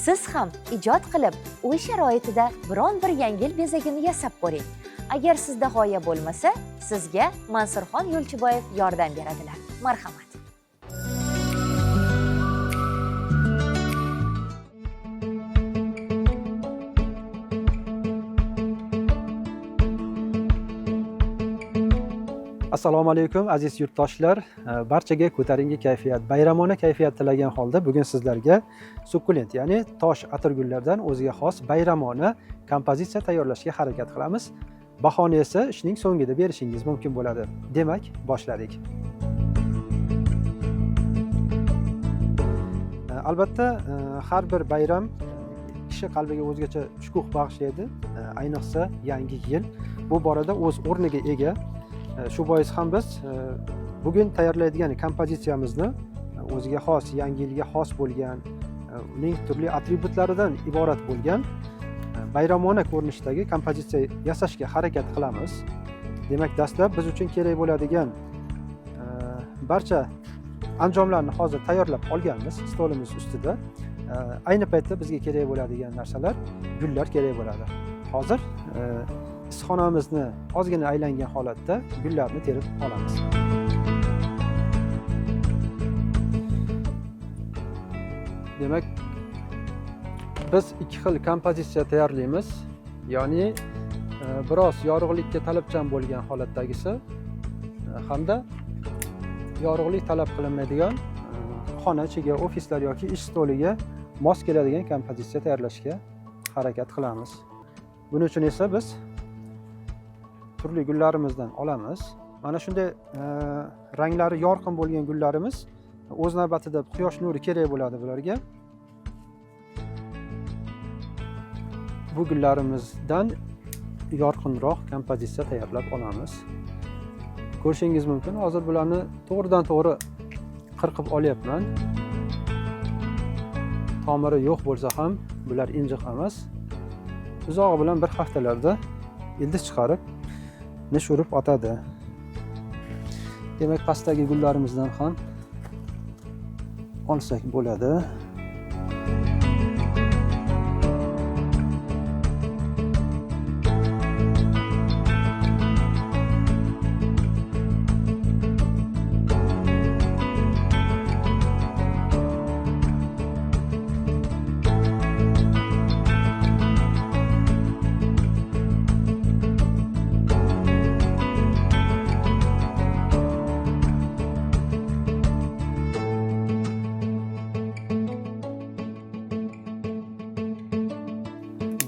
Siz ham ijod qilib, uy sharoitida biron bir yangi yil bezagini yasab ko'ring. Agar sizda g'oya bo'lmasa, sizga Mansurxon Yo'lchiboyev yordam beradilar. Marhamat. Assalomu alaykum aziz yurtdoshlar. Barchaga ko'tarinki kayfiyat, bayramona kayfiyat tilagan holda bugun sizlarga sukkulent, ya'ni tosh atirgullardan o'ziga xos bayramona kompozitsiya tayyorlashga harakat qilamiz. Bahoni esa ishning so'ngida berishingiz mumkin bo'ladi. Demak, boshladik. Albatta, har bir bayram kishi qalbiga o'zgacha shukuh bag'ishlaydi. Ayniqsa yangi yil bu borada o'z o'rniga ega. Shu bois ham biz bugun tayyorlaydigan kompozitsiyamizni o'ziga xos, yangi yilga xos bo'lgan, uning turli atributlaridan iborat bo'lgan bayramona ko'rinishdagi kompozitsiya yasashga harakat qilamiz. Demak, dastlab biz uchun kerak bo'ladigan barcha anjomlarni hozir tayyorlab olganmiz stolimiz ustida. Ayni paytda bizga kerak bo'ladigan narsalar gullar kerak bo'ladi. Hozir issiqxonamizni ozgina aylangan holatda gullarni terib olamiz. Demak, biz ikki xil kompozitsiya tayyorlaymiz. Ya'ni biroz yorug'likka talabchan bo'lgan holatdagisi hamda yorug'lik talab qilinmaydigan xona ichiga, ofislar yoki ish stoliga mos keladigan kompozitsiya tayyorlashga harakat qilamiz. Buning uchun esa biz turli gullarimizdan olamiz. Mana shunday ranglari yorqin bo'lgan gullarimiz o'z navbatida quyosh nuri kerak bo'ladi bularga. Bu gullarimizdan yorqinroq kompozitsiya tayyorlab olamiz. Ko'rishingiz mumkin, hozir bularni to'g'ridan to'g'ri qirqib olyapman. Tomiri yo'q bo'lsa ham bular injiq emas. Uzog'i bilan bir haftalarda ildiz chiqarib nish urib otadi. Demak, pastdagi gullarimizdan ham olsak bo'ladi.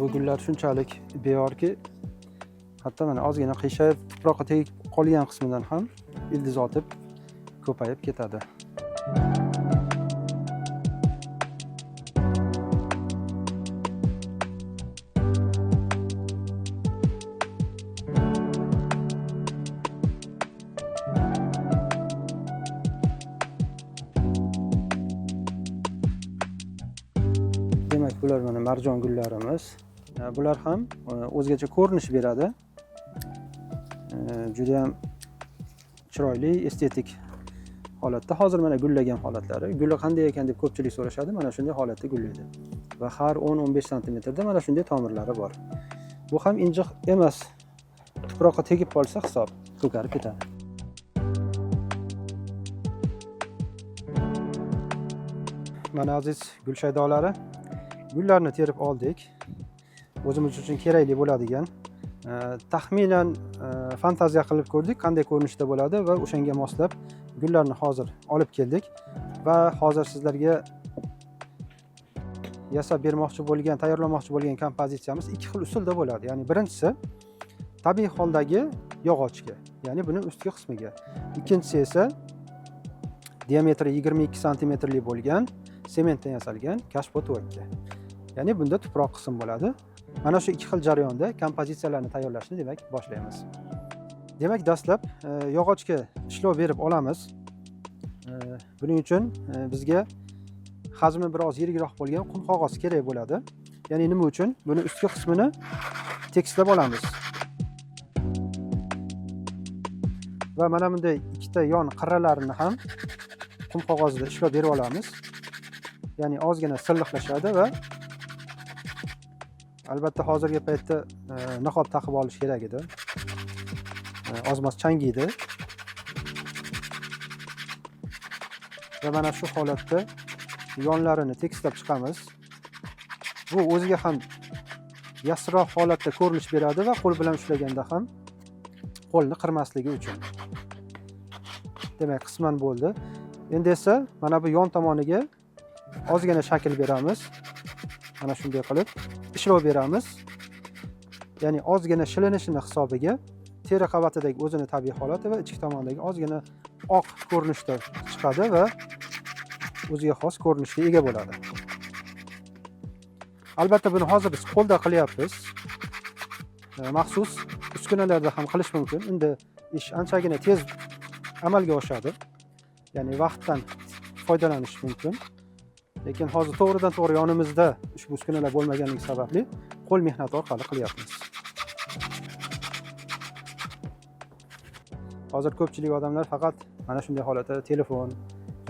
Bu gullar shunchalik beyorki, hatto mana ozgina qiyshayib tuproqqa tegib qolgan qismidan ham ildiz otib ko'payib ketadi. Demak, bular mana marjon gullarimiz. Bular ham o'zgacha ko'rinish beradi. Juda ham chiroyli, estetik holatda. Hozir mana gullagan holatlari. Guli qanday ekan deb ko'pchilik so'rashadi. Mana shunday holatda gullaydi. Va har 10-15 santimetrda mana shunday tomirlari bor. Bu ham injiq emas. Tuproqqa tegib qolsa hisob ko'karib ketadi. Mana aziz gul shaydolari, gullarni terib oldik. O'zimiz uchun kerakli bo'ladigan, taxminan fantaziya qilib ko'rdik, qanday ko'rinishda bo'ladi va o'shanga moslab gullarni hozir olib keldik va hozir sizlarga yasab bermoqchi bo'lgan, tayyorlamoqchi bo'lgan kompozitsiyamiz ikki xil usulda bo'ladi. Ya'ni birinchisi tabiiy holdagi yog'ochga, ya'ni buni ustki qismiga. Ikkinchisi esa diametri 22 santimetrli bo'lgan sementdan yasalgan kashfotuvakka. Ya'ni bunda tuproq qism bo'ladi. Mana shu ikki xil jarayonda kompozitsiyalarni tayyorlashni demak boshlaymiz. Demak, dastlab yog'ochga ishlov berib olamiz. Buning uchun bizga hajmi biroz yirikroq bo'lgan qum qog'oz kerak bo'ladi. Ya'ni nima uchun? Buni ustki qismini tekislab olamiz. Va mana bunday ikkita yon qirralarini ham qum qog'ozida ishlov berib olamiz. Ya'ni ozgina silliqlashadi va albatta hozirgi paytda niqob taqib olish kerak edi. Ozmoz changiydi. Va mana shu holatda yonlarini tekislab chiqamiz. Bu o'ziga ham yassiroq holatda ko'rinish beradi va qo'l bilan ushlaganda ham qo'lni qirmasligi uchun. Demak, qisman bo'ldi. Endi esa mana bu yon tomoniga ozgina shakl beramiz. Mana shunday qilib ishlov beramiz. Ya'ni ozgina shilinishini hisobiga teri qavatidagi o'zini tabiiy holati va ichki tomondagi ozgina oq ko'rinishda chiqadi va o'ziga xos ko'rinishga ega bo'ladi. Albatta buni hozir biz qo'lda qilyapmiz. Maxsus uskunalarda ham qilish mumkin. Endi ish anchagina tez amalga oshadi. Ya'ni vaqtdan foydalanish mumkin. Lekin hozir to'g'ridan to'g'ri yonimizda ushbu uskunalar bo'lmaganligi sababli qo'l mehnati orqali qilyapmiz. Hozir ko'pchilik odamlar faqat mana shunday holatda telefon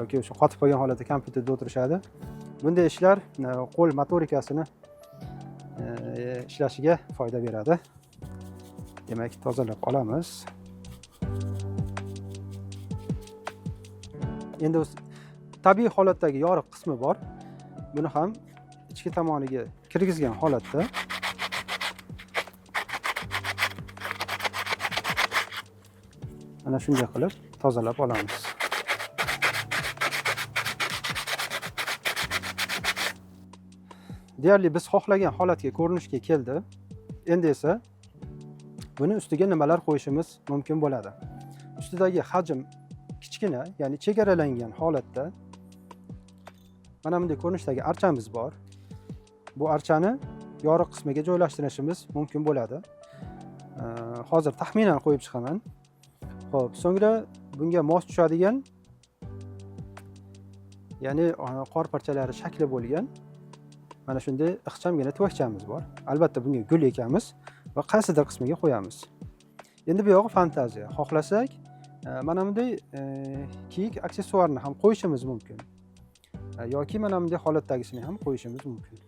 yoki o'sha qotib qolgan holatda kompyuterda o'tirishadi. Bunday ishlar qo'l motorikasini ishlashiga foyda beradi. Demak, tozalab olamiz. Endi tabiiy holatdagi yoriq qismi bor. Buni ham ichki tomoniga kirgizgan holatda mana shunday qilib tozalab olamiz. Deyarli biz xohlagan holatga, ko'rinishga keldi. Endi esa buni ustiga nimalar qo'yishimiz mumkin bo'ladi? Ustidagi hajm kichkina, ya'ni chegaralangan holatda mana bunday ko'rinishdagi archamiz bor. Bu archani yoriq qismiga joylashtirishimiz mumkin bo'ladi. Hozir taxminan qo'yib chiqaman. Xo'p, so'ngra bunga mos tushadigan, ya'ni qor parchalari shakli bo'lgan mana shunday ixchamgina tuvakchamiz bor. Albatta bunga gul ekamiz va qaysidir qismiga qo'yamiz. Endi bu yog'i fantaziya. Xohlasak, mana bunday kiyik aksessuarni ham qo'yishimiz mumkin. Yoki mana bunday holatdagisini ham qo'yishimiz mumkin.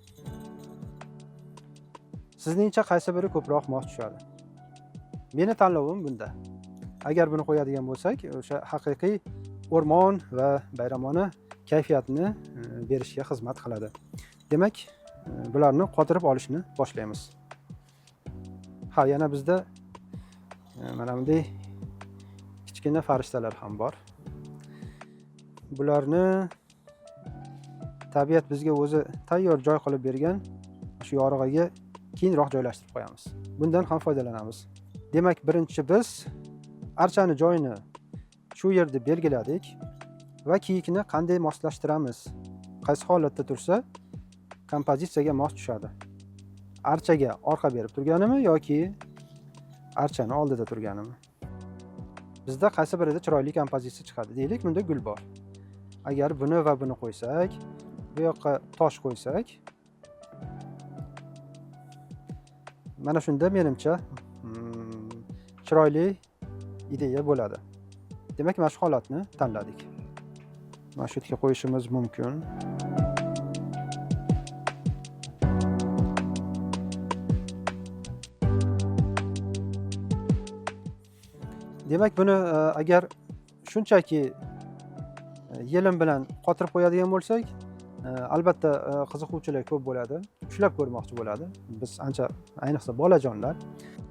Sizningcha qaysi biri ko'proq mos tushadi? Meni tanlovim bunda. Agar buni qo'yadigan bo'lsak, o'sha haqiqiy o'rmon va bayramona kayfiyatni berishga xizmat qiladi. Demak, bularni qotirib olishni boshlaymiz. Ha, yana bizda mana bunday kichkina farishtalar ham bor. Bularni tabiat bizga o'zi tayyor joy qilib bergan shu yorig'iga keyinroq joylashtirib qo'yamiz. Bundan ham foydalanamiz. Demak, birinchi biz archani joyini shu yerda belgiladik va kiyikni qanday moslashtiramiz? Qaysi holatda tursa kompozitsiyaga mos tushadi? Archaga orqa berib turganimi yoki archani oldida turganimi? Bizda qaysi birida chiroyli kompozitsiya chiqadi? Deylik, bunda gul bor. Agar buni va buni qo'ysak, bu yoqqa tosh qo'ysak, mana shunda menimcha chiroyli ideya bo'ladi. Demak, mana shu holatni tanladik. Mana shu yerga qo'yishimiz mumkin. Demak, buni agar shunchaki yelim bilan qotirib qo'yadigan bo'lsak, albatta qiziquvchilar ko'p bo'ladi, ushlab ko'rmoqchi bo'ladi. Biz ancha, ayniqsa bolajonlar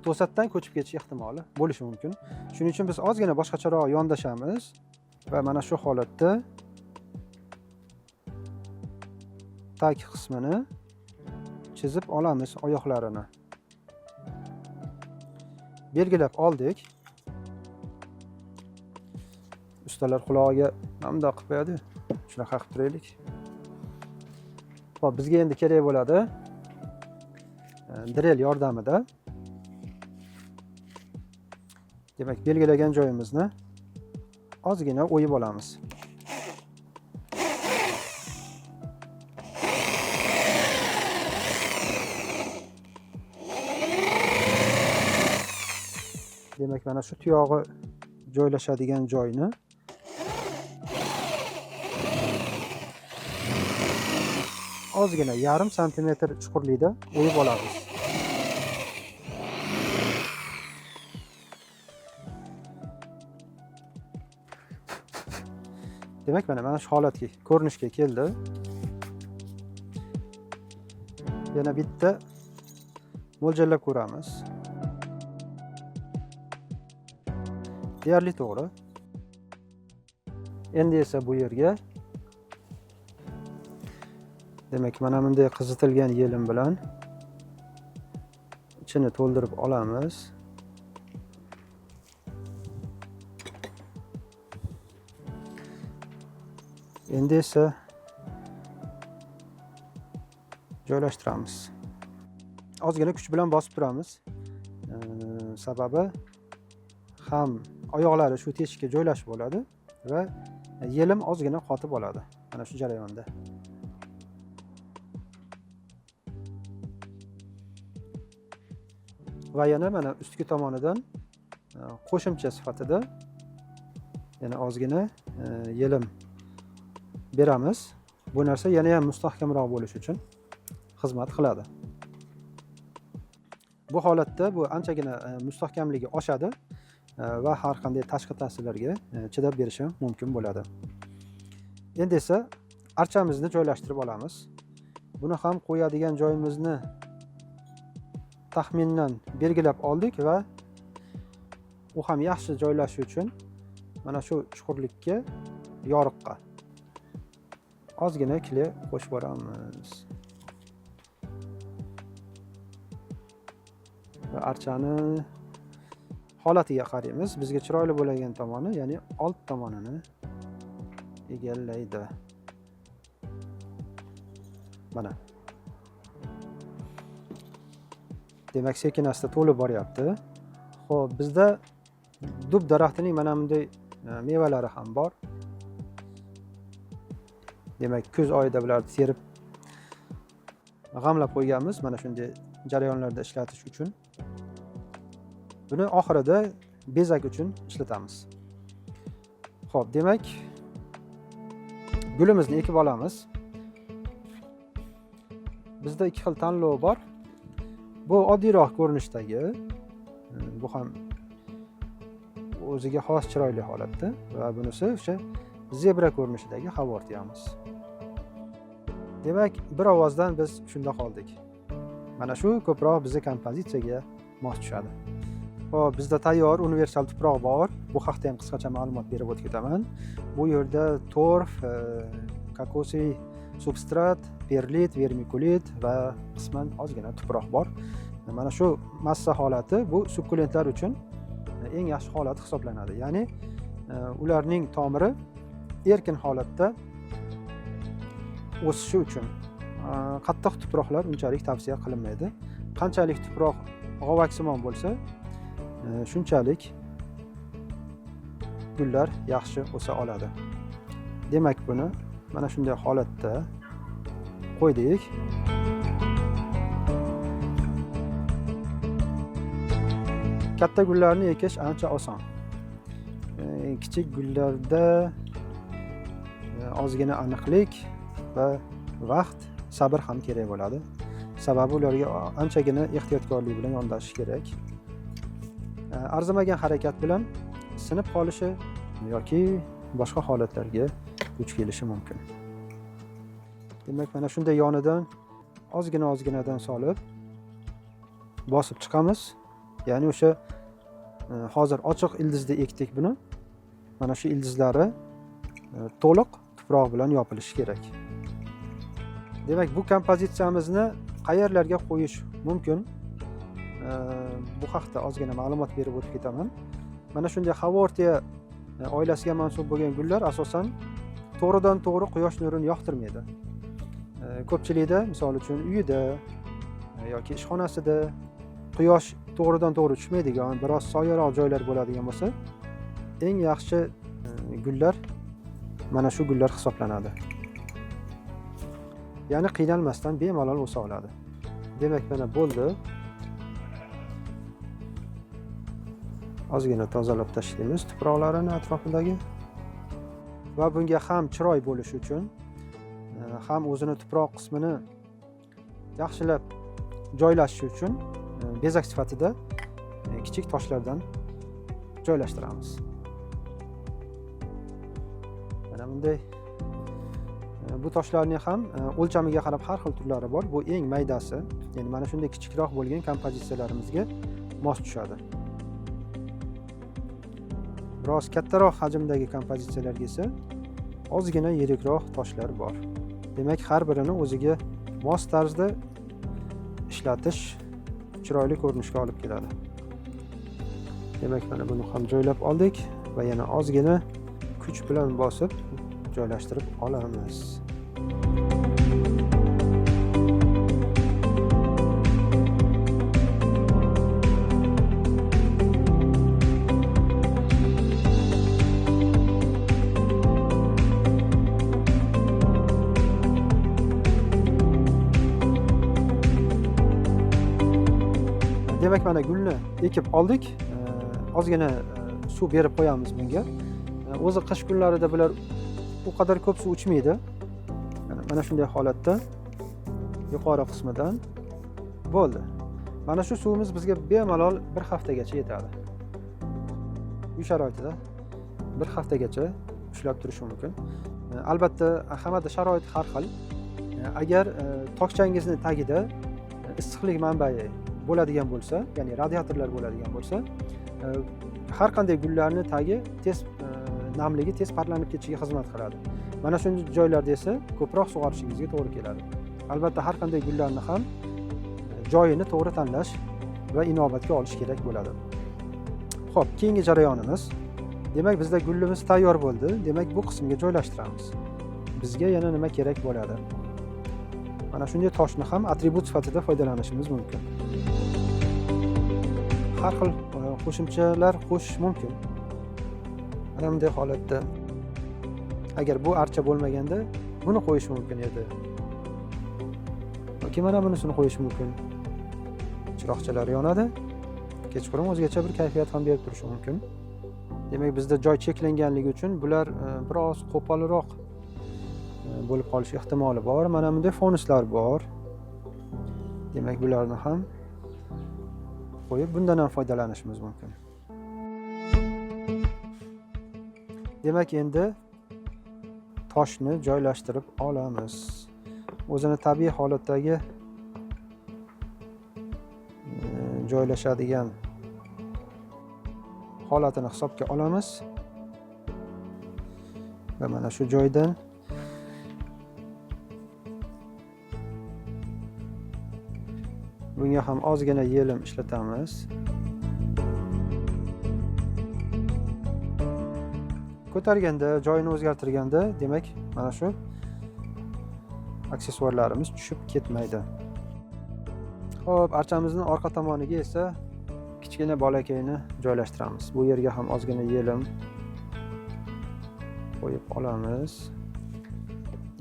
to'satdan ko'chib ketish ehtimoli bo'lishi mumkin. Shuning uchun biz ozgina boshqacharoq yondashamiz va mana shu holatda tag qismini chizib olamiz, oyoqlarini belgilab oldik. Ustalar qulog'iga mana bundoq qilib qo'yadi, shunaqa qilib turaylik. Xo'p, bizga endi kerak bo'ladi drel yordamida. Demak, belgilagan joyimizni ozgina o'yib olamiz. Demak, mana shu tuyog'i joylashadigan joyni ozgina yarim santimetr chuqurlikda o'yib olamiz. Demak, mana shu holatga, ko'rinishga keldi. Yana bitta mo'ljallab ko'ramiz. Deyarli to'g'ri. Endi esa bu yerga demak mana bunday qizitilgan yelim bilan ichini to'ldirib olamiz. Endi esa joylashtiramiz. Ozgina kuch bilan bosib turamiz. Sababi ham oyoqlari shu teshikka joylashib oladi va yelim ozgina qotib oladi mana shu jarayonda. Va yana mana ustki tomonidan qo'shimcha sifatida yana ozgina yelim beramiz. Bu narsa yana ham mustahkamroq bo'lishi uchun xizmat qiladi. Bu holatda bu anchagina mustahkamligi oshadi va har qanday tashqi ta'sirlarga chidab berishi mumkin bo'ladi. Endi esa archamizni joylashtirib olamiz. Buni ham qo'yadigan joyimizni taxminan belgilab oldik va u ham yaxshi joylashishi uchun mana shu chuqurlikka, yoriqqa ozgina kle qo'shib boramiz. Va archani holatiga qaraymiz. Bizga chiroyli bo'lgan tomoni, ya'ni old tomonini egallaydi. Mana. Demak, sekin asta to'lib boryapti. Xo'p, bizda dub daraxtining mana bunday mevalari ham bor. Demak, kuz oyida bularni terib g'amlab qo'yganmiz mana shunday jarayonlarda ishlatish uchun. Buni oxirida bezak uchun ishlatamiz. Xo'p, demak, gulimizni ekib olamiz. Bizda ikki xil tanlov bor. Bu oddiyroq ko'rinishdagi, bu ham o'ziga xos chiroyli holatda va bunisi o'sha zebra ko'rinishidagi havortiyamiz. Demak, bir ovozdan biz shunda qoldik. Mana shu ko'proq bizning kompozitsiyaga mos tushadi. Xo'p, bizda tayyor universal tuproq bor. Bu haqda ham qisqacha ma'lumot berib o'tib ketaman. Bu yerda torf, kokosiy substrat, perlit, vermikulit va qisman ozgina tuproq bor. Mana shu massa holati bu sukkulentlar uchun eng yaxshi holat hisoblanadi. Ya'ni ularning tomiri erkin holatda o'sishi uchun qattiq tuproqlar unchalik tavsiya qilinmaydi. Qanchalik tuproq g'ovaksimon bo'lsa, shunchalik gullar yaxshi o'sa oladi. Demak, buni mana shunday holatda qo'ydik. Katta gullarni ekish ancha oson. Kichik gullarda ozgina aniqlik va vaqt, sabr ham kerak bo'ladi. Sababi ularga anchagina ehtiyotkorlik bilan yondashish kerak. Arzimagan harakat bilan sinib qolishi yoki boshqa holatlarga duch kelishi mumkin. Demak, mana shunday yonidan ozgina ozginadan solib bosib chiqamiz. Ya'ni o'sha hozir ochiq ildizda ekdik buni. Mana shu ildizlari to'liq tuproq bilan yopilishi kerak. Demak, bu kompozitsiyamizni qayerlarga qo'yish mumkin? Bu haqda ozgina ma'lumot berib o'tib ketaman. Mana shunday havortiya oilasiga mansub bo'lgan gullar asosan to'g'ridan to'g'ri quyosh nurini yoqtirmaydi. Ko'pchilikda, misol uchun, uyida yoki ishxonasida quyosh to'g'ridan to'g'ri tushmaydigan, biroz soyaroq joylar bo'ladigan bo'lsa, eng yaxshi gullar mana shu gullar hisoblanadi. Ya'ni qiynalmasdan bemalol o'sa oladi. Demak, mana bo'ldi. Ozgina tozalab tashlaymiz tuproqlarini atrofidagi. Va bunga ham chiroy bo'lishi uchun, ham o'zini tuproq qismini yaxshilab joylashishi uchun bezak sifatida kichik toshlardan joylashtiramiz. Mana bunday bu toshlarning ham o'lchamiga qarab har xil turlari bor. Bu eng maydasi, ya'ni mana shunday kichikroq bo'lgan kompozitsiyalarimizga mos tushadi. Biroz kattaroq hajmdagi kompozitsiyalarga esa ozgina yirikroq toshlar bor. Demak, har birini o'ziga mos tarzda ishlatish chiroyli ko'rinishga olib keladi. Demak, mana buni ham joylab oldik va yana ozgina kuch bilan bosib joylashtirib olamiz. Demak, mana gulni ekib oldik. Ozgina suv berib qo'yamiz bunga. O'zi qish kunlarida bular u qadar ko'p suv ichmaydi. Mana shunday holatda yuqori qismidan bo'ldi. Mana shu suvimiz bizga bemalol bir haftagacha yetadi. Uy sharoitida bir haftagacha ushlab turishi mumkin. Albatta, hammada sharoit har xil. Agar tokchangizni tagida issiqlik manbai bo'ladigan bo'lsa, ya'ni radiatorlar bo'ladigan bo'lsa, har qanday gullarni tagi tez namligi tez parlanib ketishiga xizmat qiladi. Mana shunday joylarda esa ko'proq sug'orishingizga to'g'ri keladi. Albatta, har qanday gullarni ham joyini to'g'ri tanlash va inobatga olish kerak bo'ladi. Xo'p, keyingi jarayonimiz. Demak, bizda gulimiz tayyor bo'ldi. Demak, bu qismga joylashtiramiz. Bizga yana nima kerak bo'ladi? Mana shunday toshni ham atribut sifatida foydalanishimiz mumkin. Har xil qo'shimchalar qo'shish mumkin. Mana bunday holatda agar bu archa bo'lmaganda buni qo'yish mumkin edi. Yoki mana bunisini qo'yish mumkin. Chiroqchalar yonadi. Kechqurun o'zgacha bir kayfiyat ham berib turishi mumkin. Demak, bizda joy cheklanganligi uchun bular biroz qo'polroq bo'lib qolish ehtimoli bor. Mana bunday fonuslar bor. Demak, bularni ham qo'yib bundan ham foydalanishimiz mumkin. Demak, endi toshni joylashtirib olamiz. O'zini tabiiy holatdagi joylashadigan holatini hisobga olamiz va mana shu joydan bunga ham ozgina yelim ishlatamiz. Ko'targanda, joyini o'zgartirganda, demak, mana shu aksessuarlarimiz tushib ketmaydi. Xo'p, archamizning orqa tomoniga esa kichkina bolakayni joylashtiramiz. Bu yerga ham ozgina yelim qo'yib olamiz.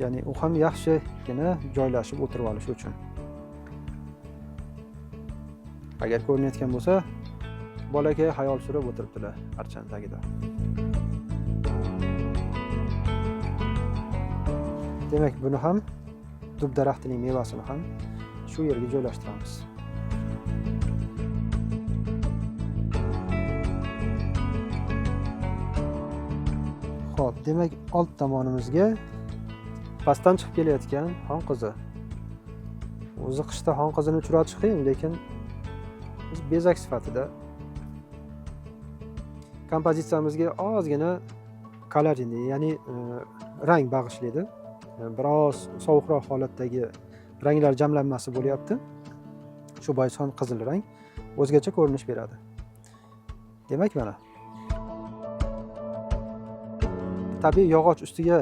Ya'ni u ham yaxshigina joylashib o'tirib olishi uchun. Agar ko'rinayotgan bo'lsa, bolakay xayol surib o'tiribdilar archani tagida. Demak, buni ham dub daraxtining mevasini ham shu yerga joylashtiramiz. Xo'p, demak, old tomonimizga pastdan chiqib kelayotgan xon qizi. O'zi qishda xon qizini uchratish qiyin, lekin biz bezak sifatida kompozitsiyamizga ozgina kolorini, ya'ni rang bag'ishlaydi. Biroz sovuqroq holatdagi ranglar jamlanmasi bo'lyapti. Shu bois ham qizil rang o'zgacha ko'rinish beradi. Demak, mana tabiiy yog'och ustiga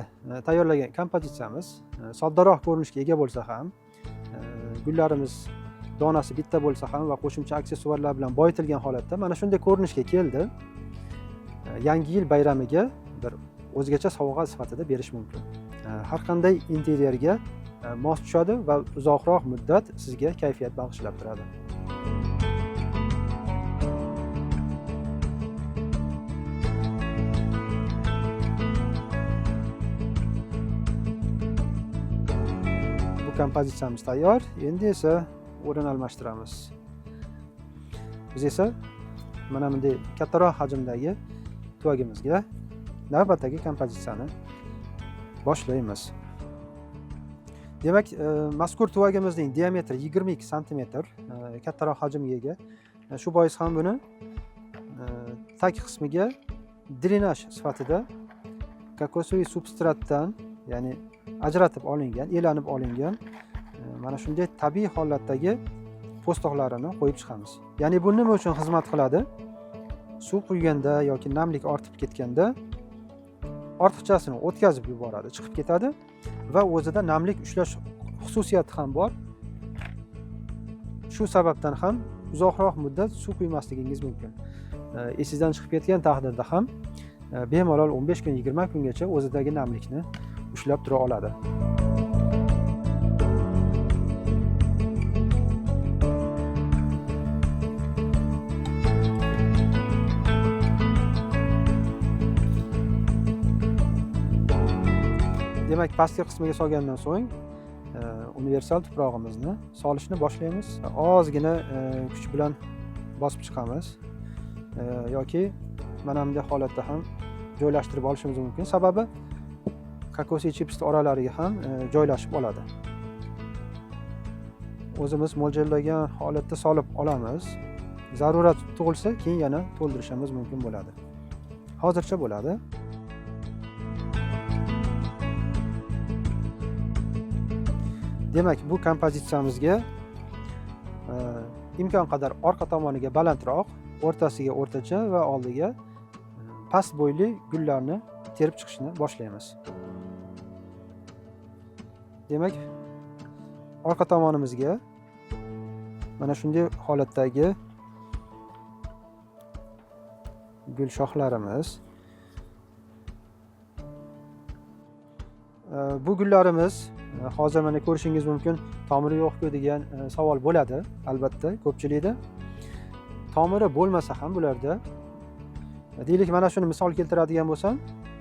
tayyorlagan kompozitsiyamiz soddaroq ko'rinishga ega bo'lsa ham, gullarimiz donasi bitta bo'lsa ham va qo'shimcha aksessuarlar bilan boyitilgan holatda mana shunday ko'rinishga keldi. Yangi yil bayramiga bir o'zgacha sovg'a sifatida berish mumkin. Har qanday interyerga mos tushadi va uzoqroq muddat sizga kayfiyat bag'ishlab turadi. kompozitsiyamiz tayyor. Endi esa o'rin almashtiramiz. Biz esa mana bunday kattaroq hajmdagi tuvagimizga navbatdagi kompozitsiyani boshlaymiz. Demak, mazkur tuvagimizning diametri 22 santimetr, kattaroq hajmga ega. Shu bois ham buni tag qismiga drenaj sifatida kokosli substratdan, ya'ni ajratib olingan, elanib olingan mana shunday tabiiy holatdagi po'stoqlarini qo'yib chiqamiz. Ya'ni bu nima uchun xizmat qiladi? Suv quyganda yoki namlik ortib ketganda ortiqchasini o'tkazib yuboradi, chiqib ketadi va o'zida namlik ushlash xususiyati ham bor. Shu sababdan ham uzoqroq muddat suv quymasligingiz mumkin. Esingizdan chiqib ketgan taqdirda ham bemalol 15 kun, 20 kungacha o'zidagi namlikni ushlab tura oladi. Demak, pastki qismiga solgandan so'ng universal tuprog'imizni solishni boshlaymiz. Ozgina kuch bilan bosib chiqamiz. Yoki mana bunday holatda ham joylashtirib olishimiz mumkin. Sababi kokosli chipsni oralariga ham joylashib oladi. O'zimiz mo'ljallagan holatda solib olamiz. Zarurat tug'ilsa, keyin yana to'ldirishimiz mumkin bo'ladi. Hozircha bo'ladi. Demak, bu kompozitsiyamizga imkon qadar orqa tomoniga balandroq, o'rtasiga o'rtacha va oldiga past bo'yli gullarni terib chiqishni boshlaymiz. Demak, orqa tomonimizga mana shunday holatdagi gul shoxlarimiz. Bu gullarimiz hozir mana ko'rishingiz mumkin, tomiri yo'q-ku degan savol bo'ladi albatta ko'pchilikda. Tomiri bo'lmasa ham bularda, deylik, mana shuni misol keltiradigan bo'lsam,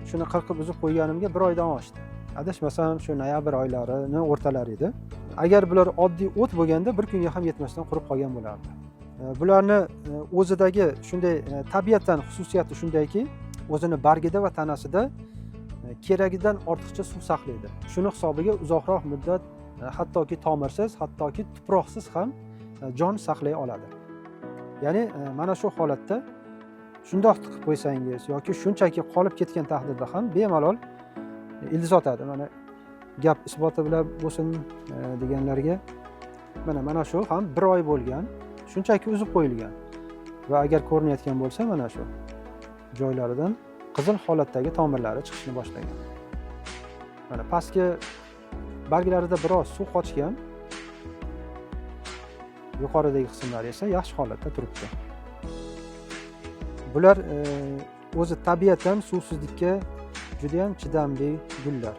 shuni qirqib uzib qo'yganimga bir oydan oshdi. Adashmasam shu noyabr oylarini o'rtalari edi. Agar bular oddiy o't bo'lganda bir kunga ham yetmasdan qurib qolgan bo'lardi. Bularni o'zidagi shunday tabiatan xususiyati shundayki, o'zini bargida va tanasida keragidan ortiqcha suv saqlaydi. Shuni hisobiga uzoqroq muddat hattoki tomirsiz, hattoki tuproqsiz ham jon saqlay oladi. Ya'ni mana shu holatda shundoq tiqib qo'ysangiz yoki shunchaki qolib ketgan taqdirda ham bemalol ildiz otadi. Mana gap isboti bilan bo'lsin deganlarga mana shu ham bir oy bo'lgan, shunchaki uzib qo'yilgan va agar ko'rinayotgan bo'lsa mana shu joylaridan qizil holatdagi tomirlari chiqishni boshlagan. Mana pastki barglarida biroz suv qochgan, yuqoridagi qismlari esa yaxshi holatda turibdi. Bular o'zi tabiatan suvsizlikka juda ham chidamli gullar.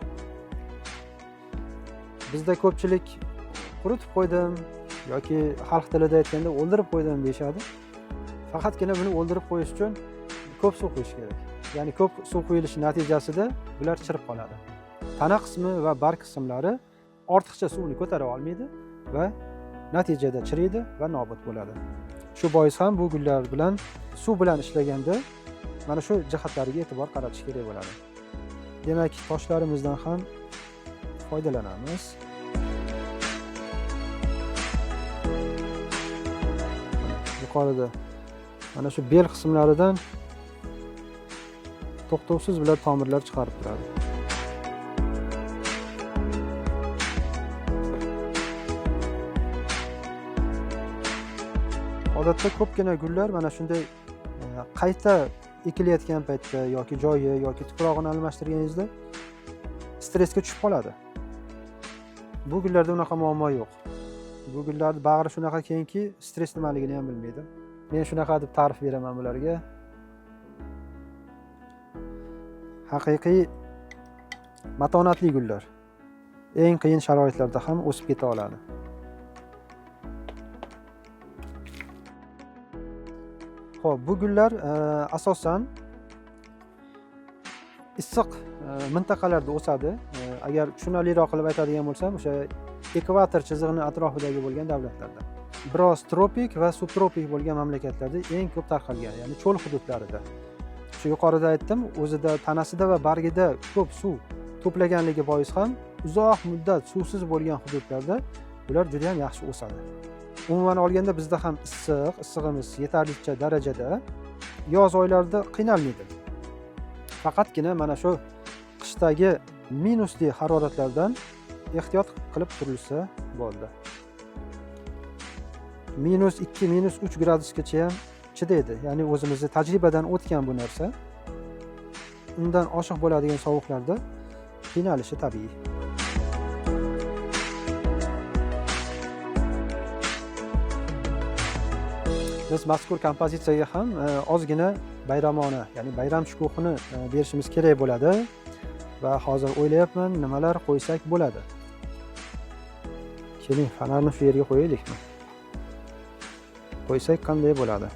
Bizda ko'pchilik quritib qo'ydim yoki xalq tilida aytganda o'ldirib qo'ydim deyishadi. Faqatgina buni o'ldirib qo'yish uchun ko'p suv quyish kerak. Ya'ni ko'p suv quyilishi natijasida bular chirib qoladi. Tana qismi va barg qismlari ortiqcha suvni ko'tara olmaydi va natijada chiriydi va nobud bo'ladi. Shu bois ham bu gullar bilan suv bilan ishlaganda mana shu jihatlariga e'tibor qaratish kerak bo'ladi. Demak, toshlarimizdan ham foydalanamiz. Yuqorida mana shu bel qismlaridan to'xtovsiz bular tomirlar chiqarib turadi. Odatda ko'pgina gullar mana shunday qayta ekilayotgan paytda yoki joyi yoki tuprog'ini almashtirganingizda stressga tushib qoladi. Bu gullarda unaqa muammo yo'q. Bu gullarning bag'ri shunaqa kengki, stress nimaligini ham bilmaydi. Men shunaqa deb ta'rif beraman bularga. Haqiqiy matonatli gullar. Eng qiyin sharoitlarda ham o'sib keta oladi. Xo'p, bu gullar asosan issiq mintaqalarda o'sadi. Agar tushunarliroq qilib aytadigan bo'lsam, o'sha Ekvator chizig'ini atrofidagi bo'lgan davlatlarda. Biroz tropik va subtropik bo'lgan mamlakatlarda eng ko'p tarqalgan, ya'ni cho'l hududlarida. Shu yuqorida aytdim, o'zida tanasida va bargida ko'p suv to'plaganligi bois ham uzoq muddat suvsiz bo'lgan hududlarda ular juda ham yaxshi o'sadi. Umuman olganda bizda ham issig'imiz yetarlicha darajada, yoz oylarida qiynalmaydi. Faqatgina mana shu qishdagi minusli haroratlardan ehtiyot qilib turilsa bo'ldi. -2, -3 gradusgacha ham chidaydi. Ya'ni o'zimizni tajribadan o'tgan bu narsa. Undan oshiq bo'ladigan sovuqlarda qiynalishi tabiiy. Biz mazkur kompozitsiyaga ham ozgina bayramona, ya'ni bayram shukuhini berishimiz kerak bo'ladi va hozir o'ylayapman, nimalar qo'ysak bo'ladi. Keling, fonarni shu yerga qo'yaylikmi? Qo'ysak qanday bo'ladi?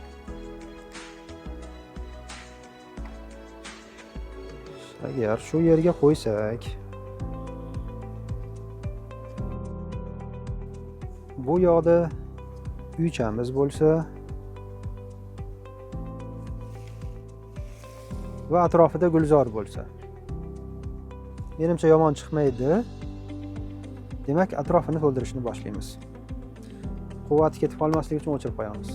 Agar shu yerga qo'ysak, bu yoqda uychamiz bo'lsa va atrofida gulzor bo'lsa, menimcha yomon chiqmaydi. Demak, atrofini to'ldirishni boshlaymiz. Quvvati ketib qolmasligi uchun o'chirib qo'yamiz.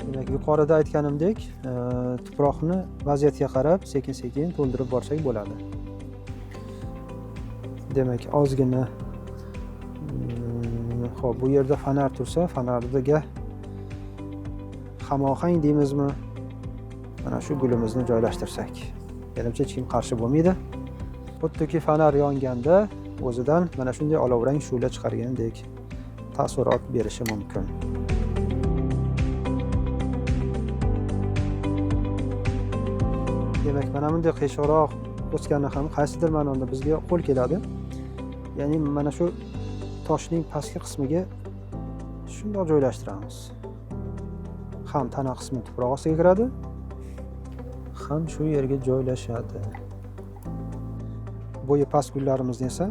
Demak, yuqorida aytganimdek, tuproqni vaziyatga qarab sekin-sekin to'ldirib borsak bo'ladi. Demak, ozgina, xo'p, bu yerda fonar tursa, fonarga hamohang deymizmi? Mana shu gulimizni joylashtirsak, menimcha hech kim qarshi bo'lmaydi. Xuddiki fonar yonganda o'zidan mana shunday olovrang shu'la chiqargandek taassurot berishi mumkin. Demak, mana bunday qiyshiqroq o'sgani ham qaysidir ma'noda bizga qo'l keladi. Ya'ni mana shu toshning pastki qismiga shundoq joylashtiramiz. Ham tana qismi tuproq ostiga kiradi, ham shu yerga joylashadi. Bo'yi past gullarimizni esa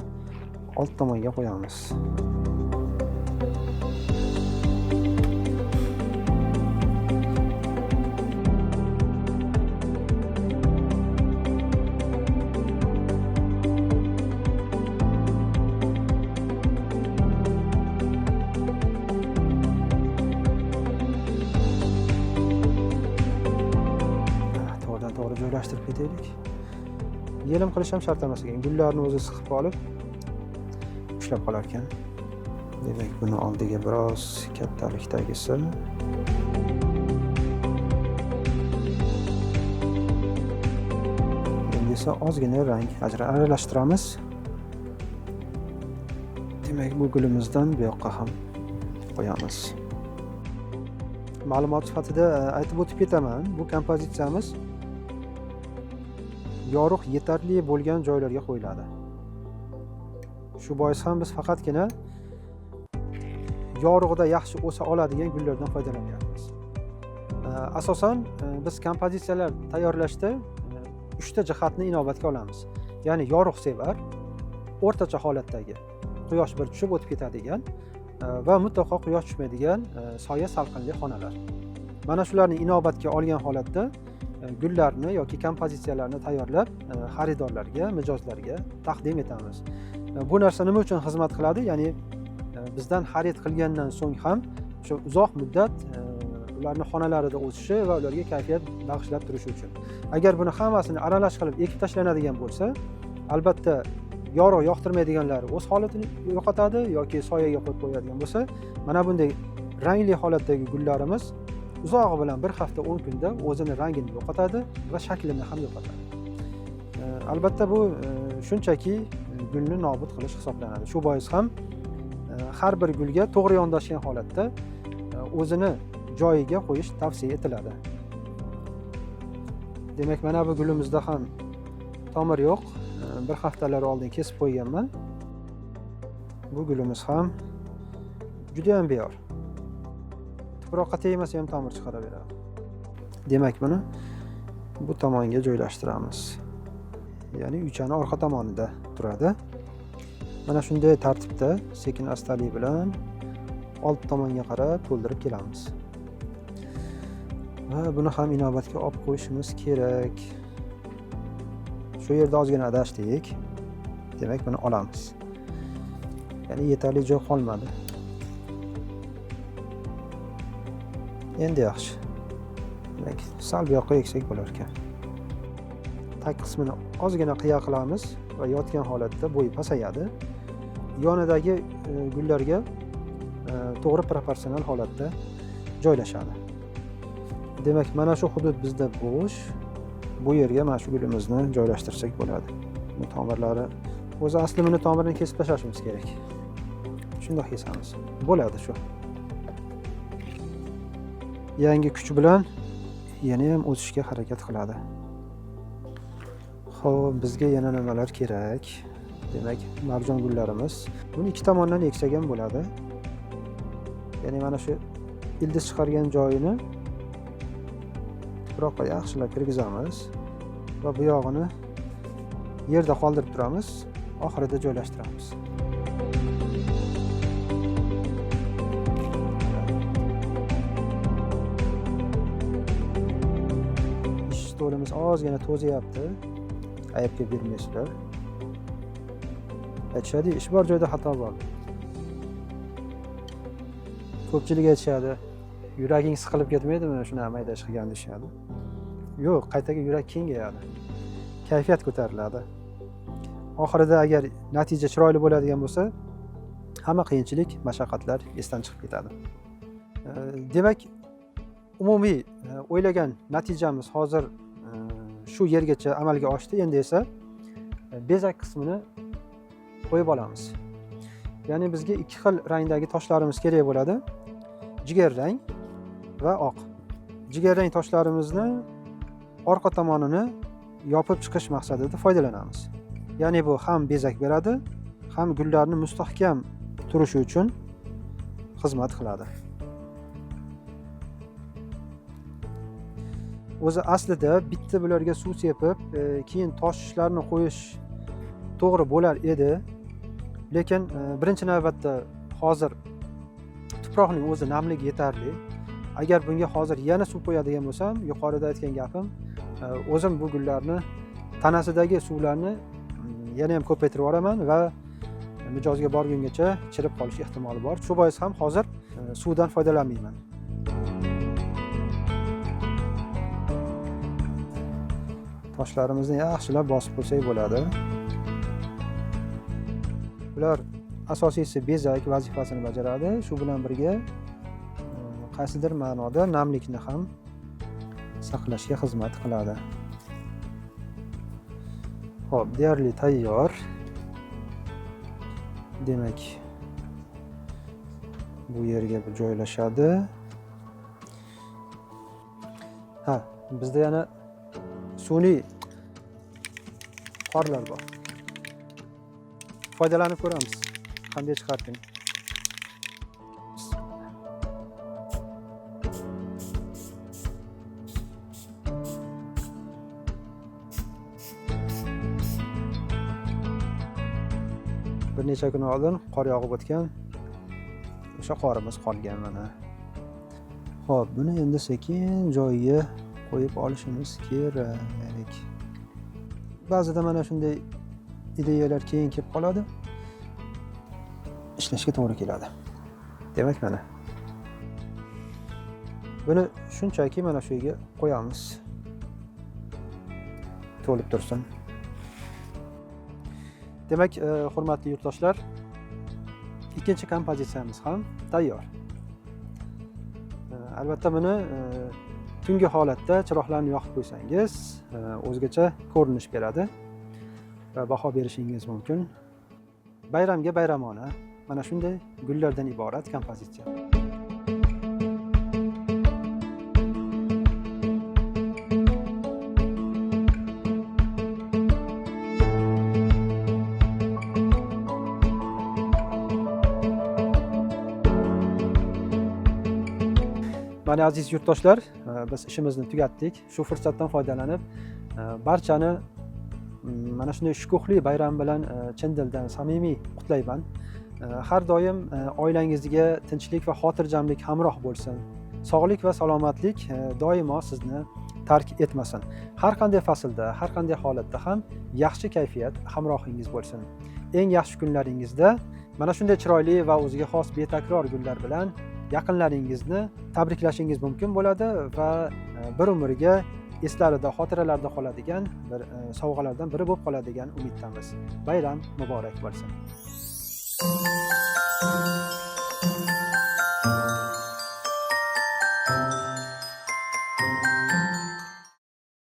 old tomonga qo'yamiz. To'g'ridan to'g'ri joylashtirib ketaylik. Yelim qilish ham shart emas ekan. Gullarni o'zi siqib olib ushlab qolar ekan. Demak, buni oldiga biroz kattalikdagisi. Endi esa ozgina rang aralashtiramiz. Demak, bu gulimizdan bu yoqqa ham qo'yamiz. Ma'lumot sifatida aytib o'tib ketaman, bu kompozitsiyamiz yorug' yetarli bo'lgan joylarga qo'yiladi. Shu bois ham biz faqatgina yorug'da yaxshi o'sa oladigan gullardan foydalanyapmiz. Asosan biz kompozitsiyalar tayyorlashda 3 ta jihatni inobatga olamiz. Ya'ni yorug' sevar, o'rtacha holatdagi quyosh bir tushib o'tib ketadigan va mutlaqo quyosh tushmaydigan soya salqinli xonalar. Mana shularni inobatga olgan holatda gullarni yoki kompozitsiyalarni tayyorlab xaridorlarga, mijozlarga taqdim etamiz. Bu narsa nima uchun xizmat qiladi? Ya'ni bizdan xarid qilgandan so'ng ham o'sha uzoq muddat ularni xonalarida o'sishi va ularga kayfiyat bag'ishlab turishi uchun. Agar buni hammasini aralash qilib ekib tashlanadigan bo'lsa, albatta yorug' yoqtirmaydiganlari o'z holatini yo'qotadi yoki soyaga qo'yib qo'yadigan bo'lsa, mana bunday rangli holatdagi gullarimiz uzog'i bilan bir hafta 10 kunda o'zini rangini yo'qotadi va shaklini ham yo'qotadi. Albatta bu shunchaki gulni nobud qilish hisoblanadi. Shu bois ham har bir gulga to'g'ri yondashgan holatda o'zini joyiga qo'yish tavsiya etiladi. Demak, mana bu gulimizda ham tomir yo'q. Bir haftalar oldin kesib qo'yganman. Bu gulimiz ham juda ham beyor. Tuproqqa tegmasa ham tomir chiqaraveradi. Demak, buni bu tomonga joylashtiramiz. ya'ni uychani orqa tomonida turadi. Mana shunday tartibda sekin astalik bilan old tomonga qarab to'ldirib kelamiz. Va buni ham inobatga olib qo'yishimiz kerak. Shu yerda ozgina adashdik. Demak, buni olamiz. Ya'ni yetarli joy qolmadi. Endi yaxshi. Demak, sal bu yoqqa eksak bo'lar ekan. Tag qismini ozgina qiya qilamiz va yotgan holatda bo'yi pasayadi. Yonidagi gullarga to'g'ri proporsional holatda joylashadi. Demak, mana shu hudud bizda bo'sh. Bu yerga mana shu gulimizni joylashtirsak bo'ladi. Buni tomirlari o'zi asli buni tomirini kesib tashlashimiz kerak. Shundoq kesamiz. Bo'ladi shu. Yangi kuch bilan yana ham o'sishga harakat qiladi. Xo'p, bizga yana nimalar kerak? Demak, marjon gullarimiz. Buni ikki tomondan eksak ham bo'ladi. Ya'ni mana shu ildiz chiqargan joyini tuproqqa yaxshilab kirgizamiz va bu yog'ini yerda qoldirib turamiz, oxirida joylashtiramiz. Ish stolimiz ozgina to'ziyapti. Aybga bermaysizlar. Aytishadi, ish bor joyda xato bor. Ko'pchilik aytishadi, yuraging siqilib ketmaydimi shunaqa mayda ish qilgan deyishadi. Yo'q, qaytaga yurak kengayadi. Kayfiyat ko'tariladi. Oxirida agar natija chiroyli bo'ladigan bo'lsa, hamma qiyinchilik, mashaqqatlar esdan chiqib ketadi. Demak, umumiy o'ylagan natijamiz hozir shu yergacha amalga oshdi. Endi esa bezak qismini qo'yib olamiz. Ya'ni bizga ikki xil rangdagi toshlarimiz kerak bo'ladi. Jigar rang va oq. Jigar rang toshlarimizni orqa tomonini yopib chiqish maqsadida foydalanamiz. Ya'ni bu ham bezak beradi, ham gullarni mustahkam turishi uchun xizmat qiladi. O'zi aslida bitta bularga suv sepib, keyin toshlarni qo'yish to'g'ri bo'lar edi. Lekin birinchi navbatda hozir tuproqning o'zi namligi yetarli. Agar bunga hozir yana suv qo'yadigan bo'lsam, yuqorida aytgan gapim, o'zim bu gullarni tanasidagi suvlarni yana ham ko'paytirib yuboraman va mijozga borgungacha chirib qolish ehtimoli bor. Shu bois ham hozir suvdan foydalanmayman. Toshlarimizni yaxshilab bosib qo'ysak bo'ladi. Bular asosiysi bezak vazifasini bajaradi. Shu bilan birga qaysidir ma'noda namlikni ham saqlashga xizmat qiladi. Xo'p, deyarli tayyor. Demak, bu yerga bu joylashadi. Ha, bizda yana sun'iy qorlar bor. Foydalanib ko'ramiz. Qanday chiqarkin? Bir necha kun oldin qor yog'ib o'tgan. O'sha qorimiz qolgan mana. Xo'p, buni endi sekin joyiga qo'yib olishimiz kerak. Ba'zida mana shunday ideyalar keyin kelib qoladi. Ishlashga to'g'ri keladi. Demak, mana. Buni shunchaki mana shu yerga qo'yamiz. To'lib tursin. Demak, hurmatli yurtdoshlar, ikkinchi kompozitsiyamiz ham tayyor. Albatta buni tungi holatda chiroqlarni yoqib qo'ysangiz, o'zgacha ko'rinish beradi va baho berishingiz mumkin. Bayramga bayramona mana shunday gullardan iborat kompozitsiya. Mana aziz yurtdoshlar, biz ishimizni tugatdik. Shu fursatdan foydalanib, barchani Mana shunday shukuhli bayram bilan chin dildan samimiy qutlayman. Har doim oilangizga tinchlik va xotirjamlik hamroh bo'lsin. Sog'lik va salomatlik doimo sizni tark etmasin. Har qanday faslda, har qanday holatda ham yaxshi kayfiyat hamrohingiz bo'lsin. Eng yaxshi kunlaringizda mana shunday chiroyli va o'ziga xos betakror gullar bilan yaqinlaringizni tabriklashingiz mumkin bo'ladi va bir umrga eslarida, xotiralarda qoladigan bir sovg'alardan biri bo'lib qoladigan umiddamiz. Bayram muborak bo'lsin.